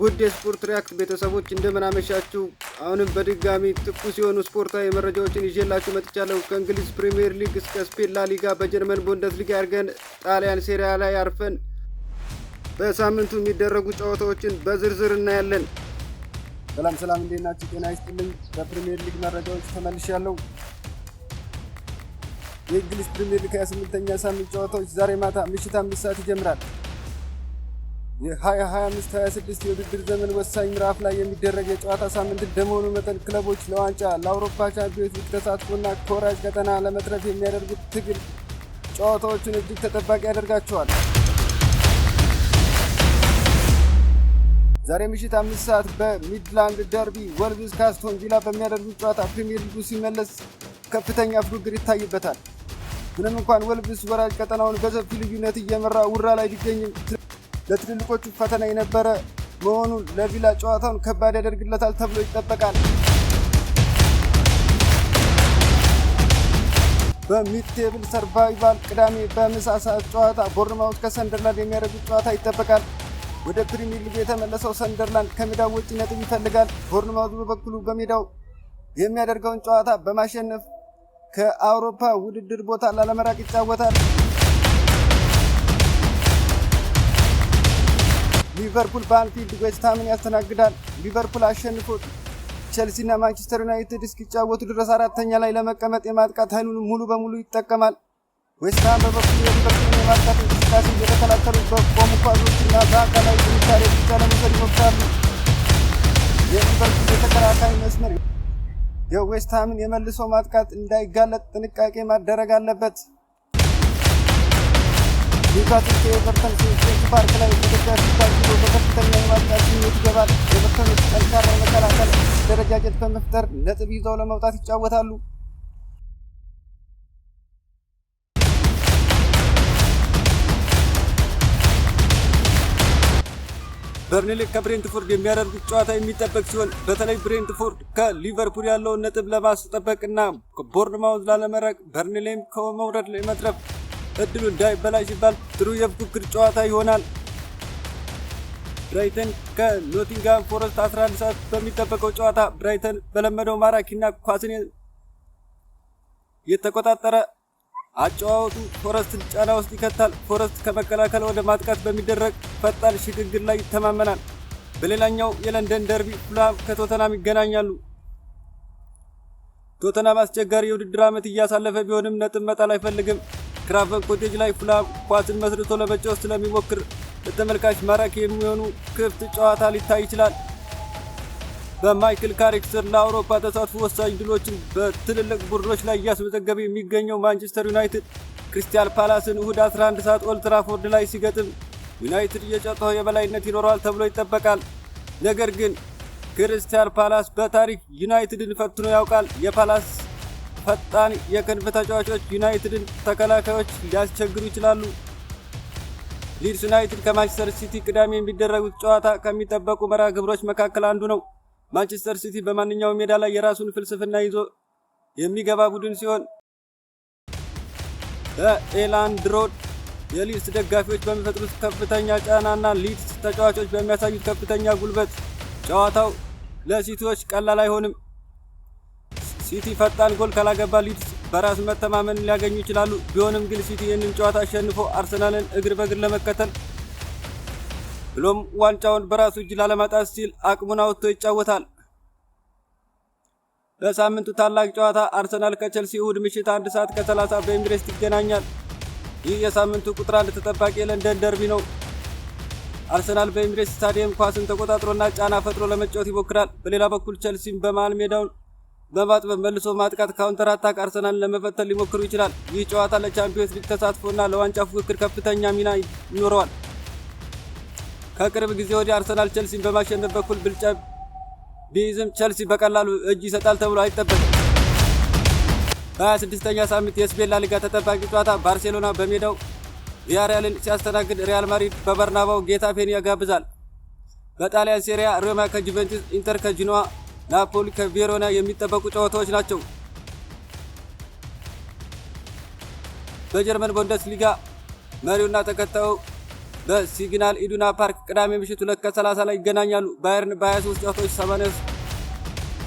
ውድ የስፖርት ሪያክት ቤተሰቦች፣ እንደምን አመሻችሁ። አሁንም በድጋሚ ትኩስ የሆኑ ስፖርታዊ መረጃዎችን ይዤላችሁ መጥቻለሁ። ከእንግሊዝ ፕሪምየር ሊግ እስከ ስፔን ላ ሊጋ፣ በጀርመን ቡንደስ ሊጋ አድርገን ጣሊያን ሴሪያ ላይ አርፈን በሳምንቱ የሚደረጉ ጨዋታዎችን በዝርዝር እናያለን። ሰላም ሰላም፣ እንዴት ናችሁ? ጤና ይስጥልኝ። በፕሪምየር ሊግ መረጃዎች ተመልሻለሁ። የእንግሊዝ ፕሪምየር ሊግ 28ኛ ሳምንት ጨዋታዎች ዛሬ ማታ ምሽት 5 ሰዓት ይጀምራል። የ2025 26 የውድድር ዘመን ወሳኝ ምዕራፍ ላይ የሚደረግ የጨዋታ ሳምንት እንደመሆኑ መጠን ክለቦች ለዋንጫ፣ ለአውሮፓ ቻምፒዮንስ ሊግ ተሳትፎና ከወራጅ ቀጠና ለመትረፍ የሚያደርጉት ትግል ጨዋታዎቹን እጅግ ተጠባቂ ያደርጋቸዋል። ዛሬ ምሽት 5 ሰዓት በሚድላንድ ደርቢ ወልቭስ ከአስቶን ቪላ በሚያደርጉት ጨዋታ ፕሪሚየር ሊጉ ሲመለስ ከፍተኛ ፉክክር ይታይበታል። ምንም እንኳን ወልቭስ ወራጅ ቀጠናውን በሰፊ ልዩነት እየመራ ውራ ላይ ቢገኝም፣ ለትልልቆቹ ፈተና የነበረ መሆኑን ለቪላ ጨዋታውን ከባድ ያደርግለታል ተብሎ ይጠበቃል። በ mid table survival ቅዳሜ በምሳ ሰዓት ጨዋታ ቦርንማውዝ ከሰንደርላንድ የሚያደርጉት ጨዋታ ይጠበቃል። ወደ ፕሪሚየር ሊግ የተመለሰው ሰንደርላንድ ከሜዳው ውጭ ነጥብ ይፈልጋል። ቦርንማውዝ በበኩሉ በሜዳው የሚያደርገውን ጨዋታ በማሸነፍ ከአውሮፓ ውድድር ቦታ ላለመራቅ ይጫወታል። ሊቨርፑል በአንፊልድ ዌስትሃምን ያስተናግዳል። ሊቨርፑል አሸንፎ ቸልሲና ማንቸስተር ዩናይትድ እስኪጫወቱ ድረስ አራተኛ ላይ ለመቀመጥ የማጥቃት ኃይሉን ሙሉ በሙሉ ይጠቀማል። ዌስትሃም በበኩሉ የሊቨርፑልን የማጥቃት እንቅስቃሴ እየተከላከሉ በቆሙ ኳሶችና በአካላዊ ጥንካሬ ብቻ ለመውሰድ ይሞክራሉ። የሊቨርፑል የተከላካይ መስመር የዌስትሃምን የመልሶ ማጥቃት እንዳይጋለጥ ጥንቃቄ ማድረግ አለበት። ኒውካስል ከኤቨርተን ሴንት ጄምስ ፓርክ ላይ በደጋፊ ታጅቦ በከፍተኛ የማጥቃት ስሜት ይገባል። ኤቨርተኖች ጠንካራ የመከላከል አደረጃጀት በመፍጠር ነጥብ ይዘው ለመውጣት ይጫወታሉ። በርንሌ ከብሬንትፎርድ የሚያደርጉት ጨዋታ የሚጠበቅ ሲሆን፣ በተለይ ብሬንትፎርድ ከሊቨርፑል ያለውን ነጥብ ለማስጠበቅ እና ቦርንማውዝ ላለመራቅ፣ በርንሌም ከመውረድ ለመትረፍ እድሉ እንዳይበላሽ ሲባል ጥሩ የፉክክር ጨዋታ ይሆናል። ብራይተን ከኖቲንግሃም ፎረስት 11 ሰዓት በሚጠበቀው ጨዋታ ብራይተን በለመደው ማራኪና ኳስን የተቆጣጠረ አጨዋወቱ ፎረስትን ጫና ውስጥ ይከታል። ፎረስት ከመከላከል ወደ ማጥቃት በሚደረግ ፈጣን ሽግግር ላይ ይተማመናል። በሌላኛው የለንደን ደርቢ ፉልሃም ከቶተናም ይገናኛሉ። ቶተናም አስቸጋሪ የውድድር ዓመት እያሳለፈ ቢሆንም ነጥብ መጣል አይፈልግም። ክራቨን ኮቴጅ ላይ ፉልሃም ኳስን መስርቶ ለመጫወት ስለሚሞክር ለተመልካች ማራኪ የሚሆኑ ክፍት ጨዋታ ሊታይ ይችላል። በማይክል ካሪክ ስር ለአውሮፓ ተሳትፎ ወሳኝ ድሎችን በትልልቅ ቡድኖች ላይ እያስመዘገበ የሚገኘው ማንቸስተር ዩናይትድ ክሪስታል ፓላስን እሁድ 11 ሰዓት ኦልድ ትራፎርድ ላይ ሲገጥም ዩናይትድ የጨዋታው የበላይነት ይኖረዋል ተብሎ ይጠበቃል። ነገር ግን ክሪስታል ፓላስ በታሪክ ዩናይትድን ፈትኖ ያውቃል። የፓላስ ፈጣን የክንፍ ተጫዋቾች ዩናይትድን ተከላካዮች ሊያስቸግሩ ይችላሉ። ሊድስ ዩናይትድ ከማንቸስተር ሲቲ ቅዳሜ የሚደረጉት ጨዋታ ከሚጠበቁ መርሃ ግብሮች መካከል አንዱ ነው። ማንቸስተር ሲቲ በማንኛውም ሜዳ ላይ የራሱን ፍልስፍና ይዞ የሚገባ ቡድን ሲሆን፣ በኤላንድ ሮድ የሊድስ ደጋፊዎች በሚፈጥሩት ከፍተኛ ጫና እና ሊድስ ተጫዋቾች በሚያሳዩት ከፍተኛ ጉልበት ጨዋታው ለሲቲዎች ቀላል አይሆንም። ሲቲ ፈጣን ጎል ካላገባ ሊድስ በራስ መተማመን ሊያገኙ ይችላሉ። ቢሆንም ግን ሲቲ ይህንን ጨዋታ አሸንፎ አርሰናልን እግር በእግር ለመከተል ብሎም ዋንጫውን በራሱ እጅ ላለማጣት ሲል አቅሙን አውጥቶ ይጫወታል። በሳምንቱ ታላቅ ጨዋታ አርሰናል ከቸልሲ እሁድ ምሽት 1 ሰዓት ከ30 በኤሚሬትስ ይገናኛል። ይህ የሳምንቱ ቁጥር አንድ ተጠባቂ የለንደን ደርቢ ነው። አርሰናል በኤሚሬትስ ስታዲየም ኳስን ተቆጣጥሮና ጫና ፈጥሮ ለመጫወት ይሞክራል። በሌላ በኩል ቸልሲም በመሃል ሜዳውን በማጥበብ መልሶ ማጥቃት counter attack አርሰናልን ለመፈተን ሊሞክሩ ይችላል። ይህ ጨዋታ ለቻምፒዮንስ ሊግ ተሳትፎና ለዋንጫ ፉክክር ከፍተኛ ሚና ይኖረዋል። ከቅርብ ጊዜ ወዲህ አርሰናል ቸልሲን በማሸነፍ በኩል ብልጫ ቢይዝም ቸልሲ በቀላሉ እጅ ይሰጣል ተብሎ አይጠበቅም። በ26ኛ ሳምንት የስፔን ላሊጋ ተጠባቂ ጨዋታ ባርሴሎና በሜዳው ቪያሪያልን ሲያስተናግድ፣ ሪያል ማድሪድ በበርናባው ጌታፌን ያጋብዛል። በጣሊያን ሴሪያ ሮማ ከጁቬንቱስ፣ ኢንተር ከጂኖዋ፣ ናፖሊ ከቬሮና የሚጠበቁ ጨዋታዎች ናቸው። በጀርመን ቡንደስሊጋ መሪውና ተከታዩ በሲግናል ኢዱና ፓርክ ቅዳሜ ምሽት 2:30 ላይ ይገናኛሉ። ባየርን በ23 ጨዋታዎች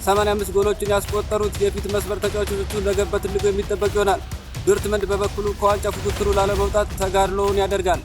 85 ጎሎችን ያስቆጠሩት የፊት መስመር ተጫዋቾቹ ነገ በትልቁ የሚጠበቅ ይሆናል። ዶርትመንድ በበኩሉ ከዋንጫ ፉክክሩ ላለመውጣት ተጋድሎውን ያደርጋል።